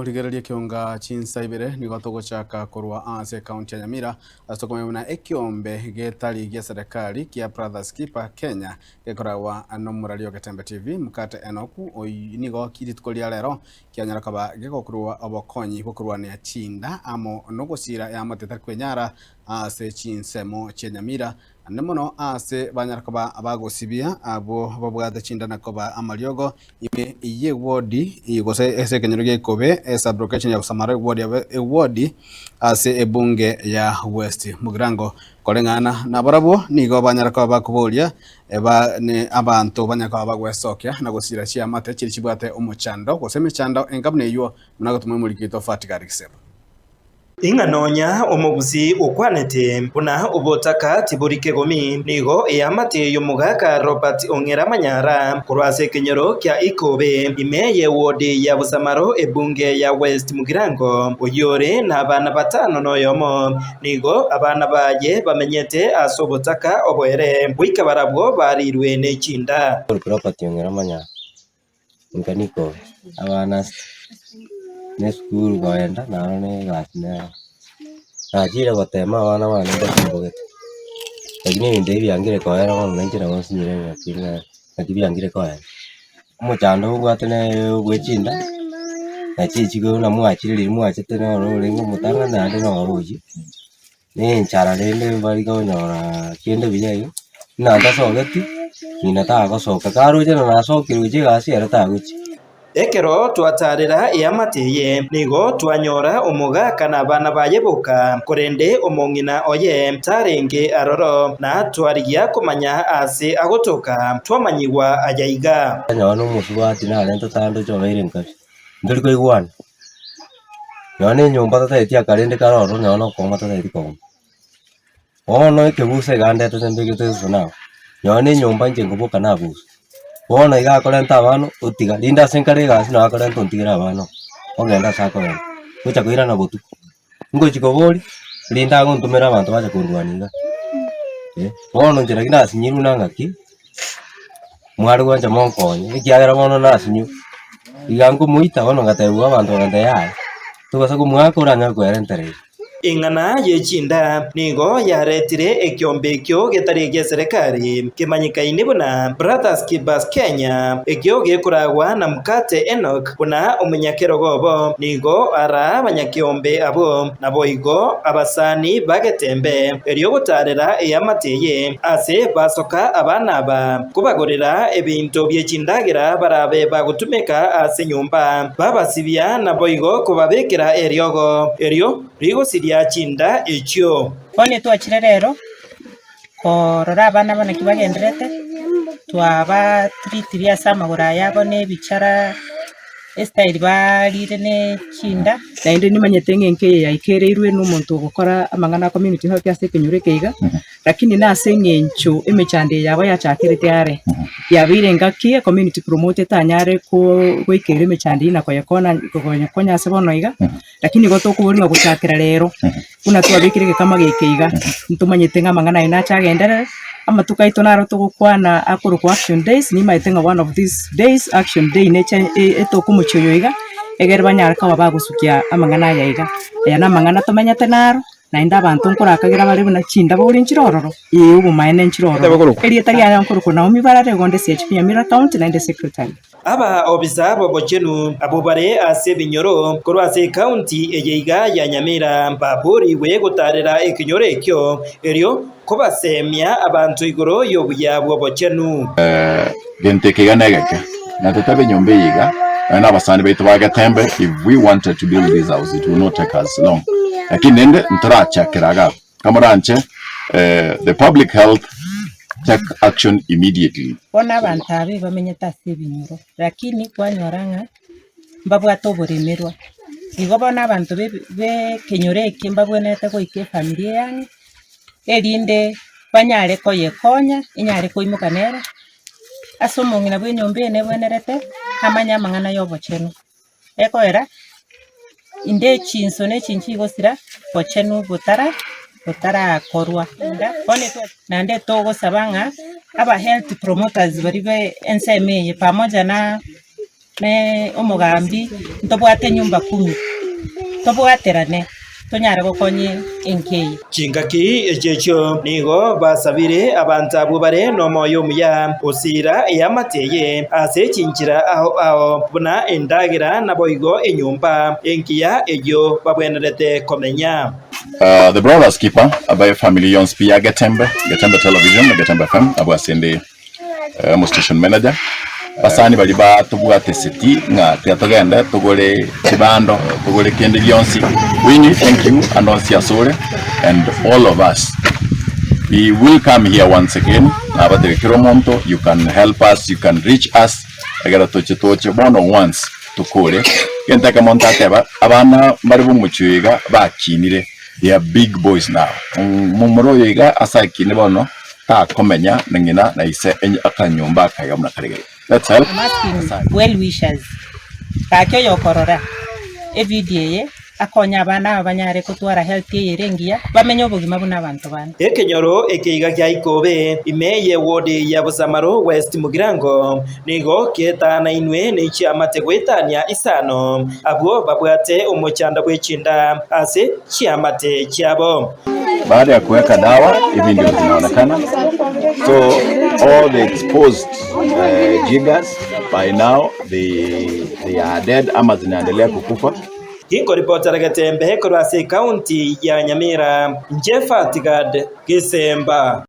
Rigereria ekionga chinsa ibere nigo togochaka korwa ase ekaunti ya Nyamira ase tokomanya buna ekiombe getari gia serikali kia Brothers Keeper Kenya gekoragwa nomorari o Getembe TV Mukate Enock oyio nigo rituko ria rero kianyara koba gegokorwa obokonyi bwokorwania chinda amo nogosira eamate etari kwenyara ase chinsemo chia Nyamira Naende mono aase banyare koba abagosibia abwo babwate chinda na koba amariogo ime y'ewodi gose ase ekenyoro gia Ikobe, esub-location ya Busamara ewodi ya ewodi ase ebunge ya West Mugirango. Koreng'ana nabarabwo nigo banyare koba bakoboria eba ne abanto banyare koba bagwesokia na gosira chiamate chiria chibwate omochando gose emechando enga buna eywo buna gotoma omoriki oito Fatigar Gisebo. Ing'a nonya omogusii okwanete buna obotaka tibori kegomi, nigo eamate y'omogaka Robert Ong'era Manyara korwa ase ekenyoro kia Ikobe, ime y'ewodi ya Busamaro ebunge ya West Mugirango, oyio ore nabana batano noyomo. Nigo abana baye bamenyete ase obotaka oboere goika barabwo barirwe ne chinda. Robert Ong'era Manyara. Inka niko abana ne esukuru kogenda naro na egasi nero. Nachire gotema abana bane mbasumbogete, lakini ebinto ebi biangire koera bono nainche nabo nsinyire ng'aki ng'a naki biangire koera. Omochando obwate nere bwe chinda, nachi echiko buna mwachire riria mwachete noro orenge omotang'ani naende noro oyio. Na enchara rende mbari konyora kende buya iga, buna ntasogeti, ng'ina tagosoka, karoche na nasokire gochia egasi ere tagochia. Ekero twatarera eamate eye, nigo twanyora omogaka na abana baye boka, korende omong'ina oye tarenge aroro, na twarigia komanya aase agotoka, twamanyigwa ayaiga. Nonye na omosubati narente tandoche obeire nkabi. Ntori koigwana, nonya na enyomba totageti akarende kare ororo nonya na okooma totageti kooma. Bono ekebusa iga ndetete mbegete esusu nabo, nonya na enyomba inche nkoboka nabusa. Bono iga akorenta abana otiga, rinde ase nkare egasi nabo akorenta ontigere abana oo, ogenda ase akogenda, gocha koirana botuko. Ngochi koboria, rinde agontomera abanto bache kondwania iga, eh. Bono inche naki nasinyirwe na ng'aki, mware gwancha monkonye, ekiagera bono nasinywa, iga nkomoita bono ngatebiwa abanto bagantebia yaya, tobasa komoaka oranyare koerentera ere. Eng'ana ye chinda nigo yaretire ekiombe ekio getari egi'eserekari kemanyekaine buna Brothers Keepers Kenya, ekio gekoragwa na Mukate Enock buna omonyakerogo obo. Nigo araa abanyakeombe abwo, naboigo abasani ba Getembe, erio gotaarera eamate eye ase basoka abana aba, kobagorera ebinto bie chindagera barabe bagotumeka ase enyomba, babasibia naboigo kobabekera eriogo, erio rigosiria chinda echio. Bono twachire rero korora abana aba naki bagendererete, twabatritirie ase amagoro aya abo na ebichara, estyle barire ne chinda. Naende nimanyete ng'a enka eye yaikereirwe na omonto ogokora amang'ana a community health ase ekenyoro eke iga, lakini nase eng'encho emechando eye yabo yachakerete are, yabeire engaki ecommunity promoter etanyare ko goikera emechando eywo na koyekona koyekonya ase bono iga, lakini igo tokoboria ng'a gochakera rero, buna twabekire egekama geke iga, ntomanyete ng'a amang'ana aye nache agenderere, amatuko aito naro togokwana akorokwa action days, nimaete ng'a one of these days action day neche etoke omochie oyo iga, egere banyare koba bagosukia amang'ana aya iga. Aya namang'ana tomenyete naro, naende abanto nkorakagera bare buna chindabori nchire ororo, ee obomaene nchire ororo. Erieta riaye nkorokwa Naomi Barare, igo onde CHP Nyamira County naende secretary. Abaobisa b'obochenu abwo bare ase ebinyoro korwa ase ekaunti eye iga ya Nyamira baboorigwe gotaarera ekenyoro ekio, erio kobaseemia abanto igoro y'obuya bw'obochenu. Gento eke iga negeke, na totabe enyomba eye iga, nonya na abasani baito ba Getembe, if we wanted to build this house it will not take us long, lakini rende ntorachakera iga abwo. Kamoranche the public health take action immediately. Bono abanto aba ebamenyete ase ebinyoro, lakini kwanyora ng'a mbabwate oboremerwa. Igo bono abanto ba ebi- ba ekenyoro eke mbabwenerete goika efamiri eyang'e, erinde banyare koyekonya, enyare koimoka nere, ase omong'ina bwa enyomba eye nebwenerete amanye amang'ana ya obochenu. Ekoera, inde chinso ne chinchi igosira, bochenu botara botarakorwa. Bono naende togosaba ng'a aba health promoters baria be ensemo eye pamoja na. Ne omogambi, ntobwate nyumba kumi, tobwaterane tonyare gokonya enka eye. Chingaki echio echio nigo basabire abanto abwo bare nomoyo omuya gosiira eamate eye ase chinchera ao ao, buna endagera naboigo enyomba engiya eyio babwenerete komenya. The Brothers Keeper abae family yonsi pi ya Getembe, Getembe Television na Getembe FM abwo ase ende omo station manager. Basani baria batobwateseti ng'a tiga togende togore chibando, togore kende gionsi. Winnie thank you ande onsi asore and all of us we will come here once again nabatebie kera omonto you can help us, you can reach us ekero toche toche bono once tokore. Egento ekemo ntateba abana mbare bomochie oyo iga bakinire they are big boys now. Momura oyo iga ase akinire bono takomenya na ng'ina na ise akanyomba aka iga buna kare gaiga. Let's help. I'm asking well wishers, gaki oyokorora evideo eye akonye abana aba banyare kotwara health eye ere engiya, bamenye obogima buna abanto bande. Ekenyoro ekeiga gia Ikobe, ime y'ewodi ya Bosamaro West Mugirango, nigo kietanainwe ne chiamate goetania isano, abwo babwate omochando bwe chinda ase chiamate chiabo. Baada ya kuweka dawa hivi ndio zinaonekana, so all the exposed jiggers by now they are dead ama zinaendelea kukufa. Ginkoripotera Getembe korwa ase ekaunti ya Nyamira, inche Fatigad Gesemba.